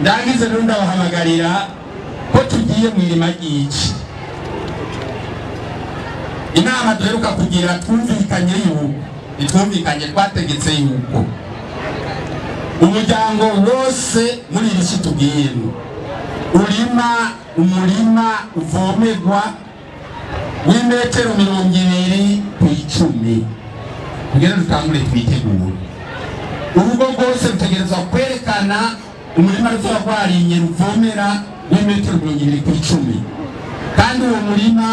Ndangize rero ndabahamagarira ko tugiye mu irima ry'ici. Inama duheruka kugira, twumvikanye yuko, ntitwumvikanye, twategetse yuko umuryango wose muri iri ci tugiyemo urima umurima uvomerwa w'imetero 20 ku 10, kugira dutangure twitegure. Urugo rwose rutegerezwa kwerekana umurima ruzoba rwarimye ruvomera w'imetero 20 ku 10, kandi uwo murima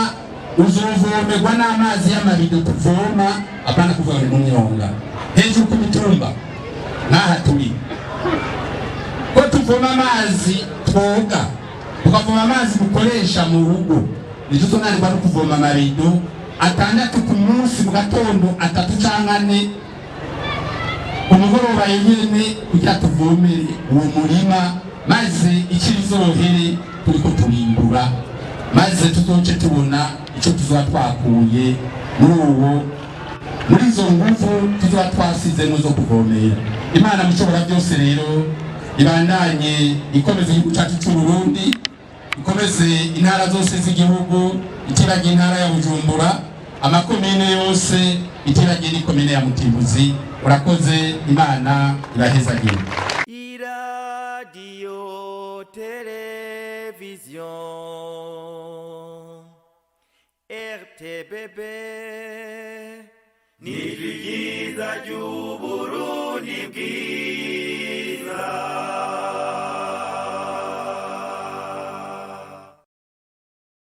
uzovomerwa n'amazi y'amabido tuvoma, apana kuva mu myonga hejuru ku mitumba nk'aha turi, ko tuvoma amazi twoga, tukavoma amazi dukoresha mu rugo. Ntituzonanirwa no kuvoma amabido atandatu ku munsi, mu gatondo atatu canke ane, ku mugoroba nyene, kugira tuvomere uwo murima, maze ici rizohere turiko turimbura, maze tuzoce tubona ico tuzoba twakuye muri izo nguvu tuzoba twasizemo zo kuvomera. Imana Mushobora Byose rero ibandanye ikomeza igihugu cyacu cy'u Burundi, ikomeze intara zose z'igihugu, itibagiye intara ya Bujumbura, amakomine yose, itibagiye n'ikomine ya Mutimbuzi. Urakoze, Imana ibahezagire. Iradiyo televiziyo RTBB, nijwi ryiza ry'Uburundi bwiza.